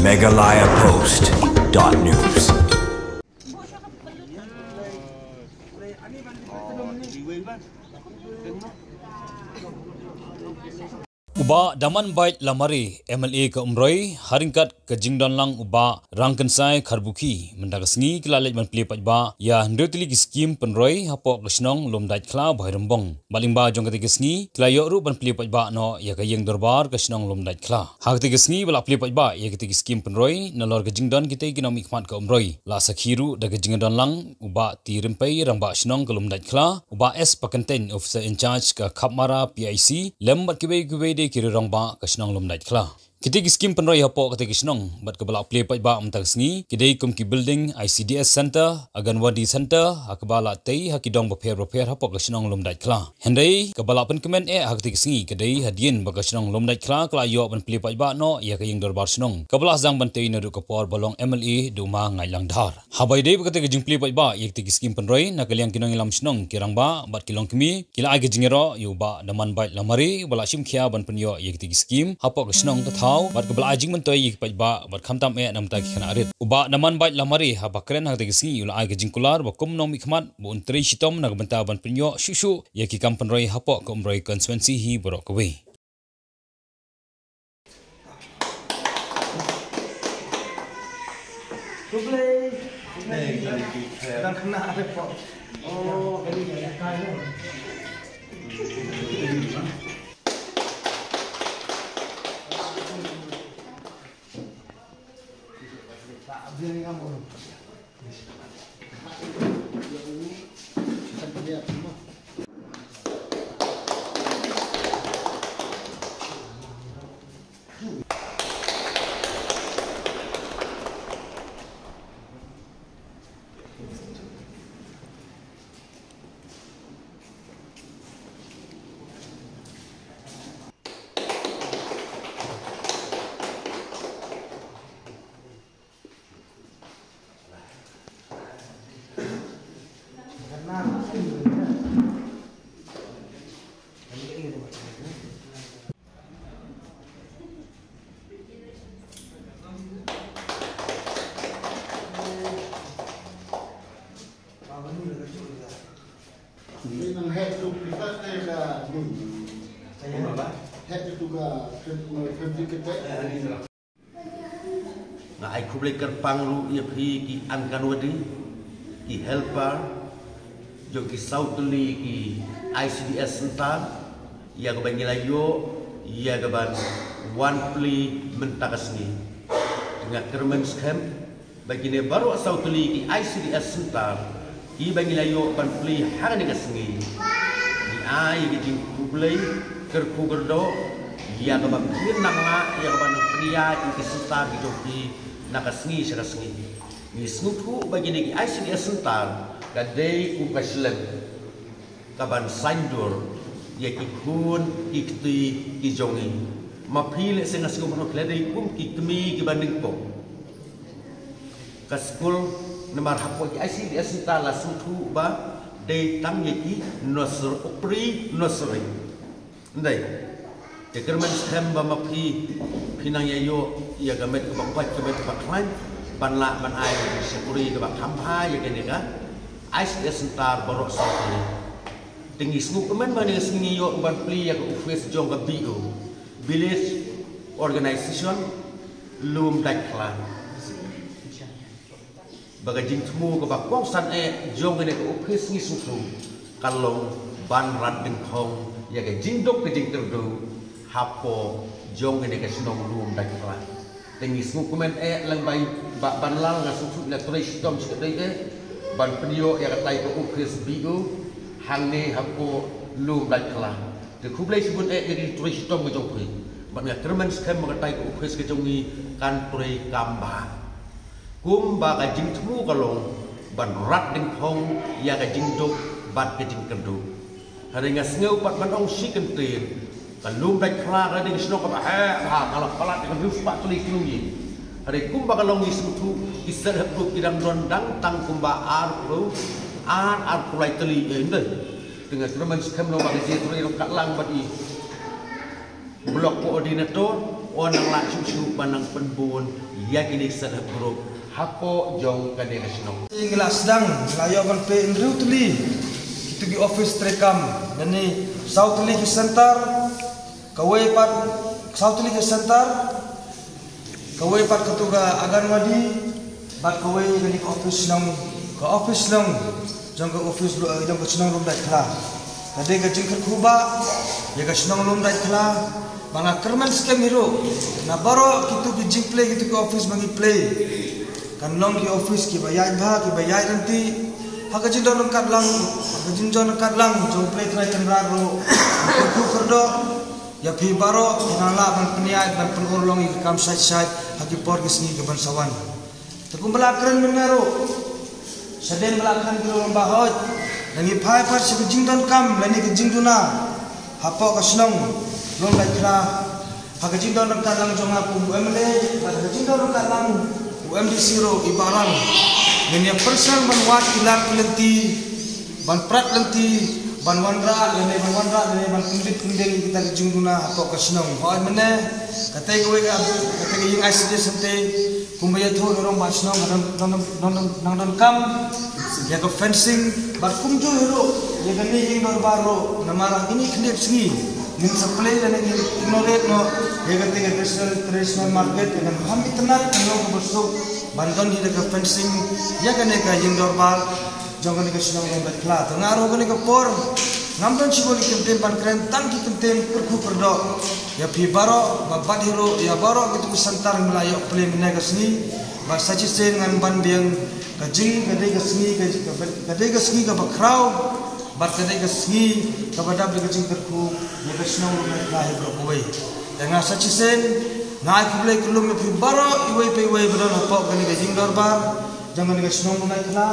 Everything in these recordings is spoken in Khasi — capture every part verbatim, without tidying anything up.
Meghalaya Post dot news. U Bah Damanbait Lamare, M L A ka Umroi, ha ryngkat ka jingdon lang u Bah Rangkynsai Kharbukhi, mynta ka sngi ki la leit ban plie paidbah ïa hynriew tylli ki skim pynroi hapoh ka shnong Lumdaitkhla Bhoirymbong. Bad lyngba jong kata ka sngi ki la ïoh ruh ban plie paidbah noh ïa ka ïing dorbar ka shnong Lumdaitkhla. Ha kata ka sngi ba la plie paidbah ïa kata ka skim pynroi nalor ka jingdon kita ki nongmihkhmat ka Umroi, la sakhi ruh da ka jingdon lang u Bah T Rympei, Rangbah Shnong ka Lumdaitkhla, u Bah S Pakyntein, Officer in Charge ka Khapmara P I C, lem bad kiwei kiwei de ki rangbah ka shnong Lumdaitkhla. Kita ki skim pynroi hapoh kata ka shnong bad kaba la plie paidbah mynta ka sngi ki dei kum ki building, I C D S center, Anganwadi center, ha kaba la tei ha ki dong bapher bapher hapoh ka shnong Lumdaitkhla. Hynrei kaba la pynkmen eh ha kata ka sngi ka dei hadien ba ka shnong Lumdaitkhla ka la ïoh ban plie paidbah noh ïa ka ïing dorbar shnong kaba la sdang ban tei naduh ka por ba long M L A da u Ma Ngaitlang Dhar. Haba ïadei bad kata ka jingplie paidbah ïa kita ki skim pynroi, na ka liang ki nongïalam shnong, ki rangbah bad ki longkmie ki la ai ka jingïaroh ïa u Bah Damanbait Lamare ba la shim khia ban pynïoh ïa kita ki skim hapoh ka shnong ka thaw bad kaba la ai jingmyntoi ïa ki paidbah bad khamtam eh namar ki khynnah rit. U Bah Damanbait Lamare haba kren ha kata ka sngi u la ai ka jingkular ba kum nongmihkhmat ba un trei shitom na ka bynta ban pynïoh shuh shuh ïa ki kam pynroi hapoh ka Umroi constituency hi baroh kawei. Nga ai khublei kyrpang ruh ïa phi ki Anganwadi, ki helper jong ki saw tylli ki I C D S center, ïa kaba ngi la ïoh ïa kaban wan plie mynta ka sngi. Te nga kyrmen skhem ba kine baroh saw tylli ki I C D S center kiba ngi la ïoh ban plie ha kane ka sngi, ngi ai ka jingkhublei kyrkhu kyrdoh ïa kaba phi nang lah ïa kaban pynïaid ïa ki center ki jong phi na ka sngi sha ka sngi. Ngi sngewthuh ba kine ki I C D S center ka dei kum ka shlem kaban saiñdur ïa ki khun ki kti ki jong ngi. Ma phi lehse nga sngew ba ki la dei kum ki kmie kiba nyngkong. Ka skul namar hapoh ki I C D S center la sngewthuh ba dei tang ïa ki nursery, pre nursery. Ym dei. Te kyrmen skhem ba ma phi, phi nang ïa ïoh ïa ka met kaba koit ka met kaba khlaiñ ban lah ban ai ïa ka shakri kaba kham bha ïa kane ka I C D S center baroh saw tylli. Te ngi sngewkmen ba kane ka sngi ngi ïoh ban plie ïa ka office jong ka B O, Village Organization, Lumdaitkhla. Ba ka jingthmu kaba kongsan eh jong kane ka office ngi sngewthuh ka long ban rat dyngkhong ïa ka jingduk ka jingkyrduh hapoh jong kane ka shnong Lumdaitkhla. Te ngi sngewkmen eh lang bai ba ban lal nga sngewthuh la trei shitom shikatdei eh ban pynïoh ïa katai ka office B O hangne hapoh Lumdaitkhla. Te khublei shibun eh ïa ka trei shitom ka jong phi. Bad nga kyrmen skhem ba katai ka office ka jong ngi kan trei kam bha. Kumba ka jingthmu ka long ban rat dyngkhong ïa ka jingduk bad ka jingkyrduh. Hynrei nga sngew pat ban ong shi kyntien, ka Lumdaitkhla ka dei ka shnong kaba heh bha, ka la palat ïa ka hynriew spah tylli ki longïing. Hynrei kumba ka long ngi sngewthuh ki self help group ki dang don dang tang kumba arphew, ar, arphew lai tylli, eh, ym dei. Te nga kyrmen skhem noh ba ka jingtrei ruh ka long bad i Block Coordinator, Wan nang lah shuh shuh ban nang pynbun ïa kine ki self help group hapoh jong kane ka shnong. Ngi la sdang, ngi la ïoh ban plie hynriew tylli kitu ki office treikam, lane saw tylli ki center, kawei pat, saw tylli ki center, kawei pat katu ka Anganwadi, bad kawei kane ka office shnong, ka office shnong jong ka office lu-, eh, jong ka shnong Lumdaitkhla. Ka dei ka jingkyrkhu ba ïa ka shnong Lumdaitkhla, ba nga kyrmen skhem hi ruh na baroh kitu ki jingplie, kitu ki office ba ngi plie, kan long ki office kiba ïaid bha, kiba ïaid ryntih ha ka jingdon ryngkat lang, ha ka jingdon ryngkat lang jong U Blei Trai Kynrad ruh. Kyrkhu kyrdoh ïa phi baroh, phin nang lah ban pynïaid, ban pynurlong ïa ki kam shait shait ha ki por ki sngi ki ban sa wan. Te kumba la kren mynne ruh, shadien ba la kren ki ruh, ba hoi, da ngi phai pat sha ka jingdonkam lane ka jingduna hapoh ka shnong Lumdaitkhla, ha ka jingdon ryngkat lang jong nga kum u M L A, bad ha ka jingdon ryngkat lang u M D C ruh, i Bah Rang. Ngin ïa pyrshang ban wad ki lad ki lynti, ban prat lynti, ban wanrah lane, ban wanrah lane, ban pynbit pynbiang ïa kita ki jingduna hapoh ka shnong. Hooid mynne, kata kawei ka, kata ka ïing I C D Centre, kumba ïathuh na rong ba shnong, nang, nang, nang, nang donkam ïa ka fencing, bad kumjuh hi ruh ïa kane ïing dorbar ruh, namar ha kine khyndiat sngi ngin sa plie lane ngin ignorate noh ïa kata ka traditional, traditional market, ïa kane kham itynnad, kan long kaba suk ban don hi da ka fencing ïa kane ka ïing dorbar jong kane ka shnong Lumdaitkhla. Te nga ruh kane ka por ngam don shibun ki kyntien ban kren, tang ki kyntien kyrkhu kyrdoh ïa phi baroh, ba bad hi ruh ïa baroh kitu ki center ngi la ïoh plie mynne ka sngi, bad sa shisien ngan ban biang, ka jing, ka dei ka sngi, ka, ka, ka dei ka sngi kaba khraw, bad ka dei ka sngi kaba dap da ka jingkyrkhu ïa ka shnong Lumdaitkhla hi baroh kawei. Te nga sa shisien nga ai khublei kyllum ïa phi baroh iwei pa iwei ba don hapoh kane ka ïing dorbar jong kane ka shnong Lumdaitkhla.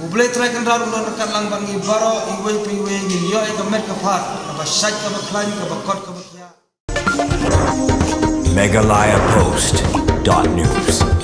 U Blei Trai Kynrad un don ryngkat lang bad ngi baroh iwei pa iwei, ngin ïoh ïa ka met ka phad kaba shait kaba khlaiñ, kaba kot kaba khiah. Meghalaya Post dot news.